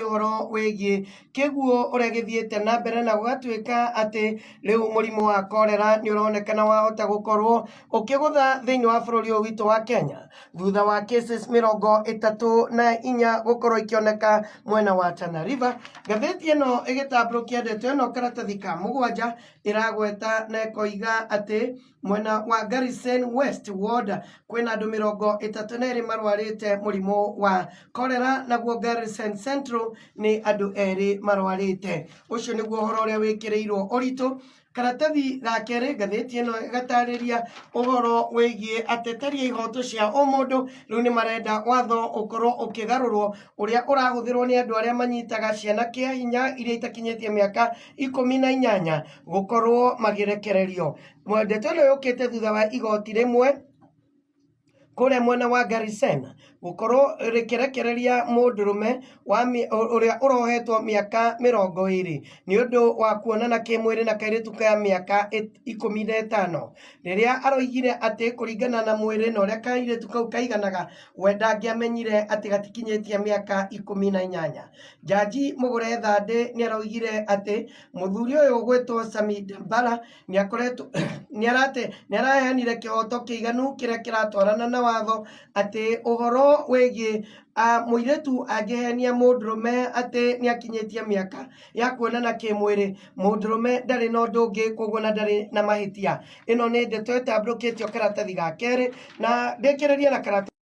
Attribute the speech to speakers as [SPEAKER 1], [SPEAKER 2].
[SPEAKER 1] Ũhoro wĩgiĩ kĩguũ ũrĩa gĩthiĩte na mbere na gũgatuĩka atĩ rĩu mũrimũ wa korera nĩ ũronekana wahota gũkorwo ũkĩgũtha thĩinĩ wa bũrũri ũyũ witũ wa Kenya thutha wa cases 34 gũkorwo ikĩoneka mwena wa Tana River. Ngathĩti ĩno ĩgĩtambũrũkia ndeto ĩno karatathi ka 7 ĩragweta na ĩkoiga atĩ mwena wa Garisen West Ward kwĩna andũ 32 marwarĩte mũrimũ wa korera, naguo Garisen Central nĩ andũ 2 marwarĩte. Ũcio nĩguo ũhoro ũrĩa wĩkĩrĩirwo ũritũ. Karatathi ga kerĩ ngathĩti ĩno ĩgatarĩria ũhoro wĩgiĩ ateteri a ihoto cia ũmũndũ rĩu nĩ marenda watho ũkorwo ũkĩgarũrwo ũrĩa ũrahũthĩrwo nĩ andũ arĩa manyitaga ciana kĩa hinya iria itakinyĩtie mĩaka 18 gũkorwo magĩrekererio. Ndeto ĩno yũkĩte thutha wa igoti rĩmwe kũrĩa mwena wa Garisen gũkorwo rĩkĩrekereria mũndũrũme ũrĩa ũrohetwo mĩaka 20 nĩ ũndũ wa kuonana kĩmwĩrĩ na kairĩtu ka mĩaka 15 rĩrĩa aroigire atĩ kũringana na mwĩrĩ na ũrĩa kairĩtu kau kaiganaga we ndangĩamenyire atĩ gatikinyĩtie mĩaka 18. Jaji Mũgũre Thandĩ nĩ aroigire atĩ mũthuri ũyũ ũgwĩtwo Sami Dambala nĩ akoretwo nĩ arate nĩ araheanire kĩhoto kĩiganu kĩrĩa kĩratwarana na watho atĩ ũhoro wĩgiĩ mũirĩtu angĩhenia mũndũrũme atĩ nĩ akinyĩtie mĩaka ya kuonana kĩmwĩrĩ, mũndũrũme ndarĩ na ũndũ ũngĩ koguo na ndarĩ na mahĩtia. Ĩno nĩ ndeto ĩtambũrũkĩtio karatathi ga kerĩ na ndĩkĩrĩrie na karatathi.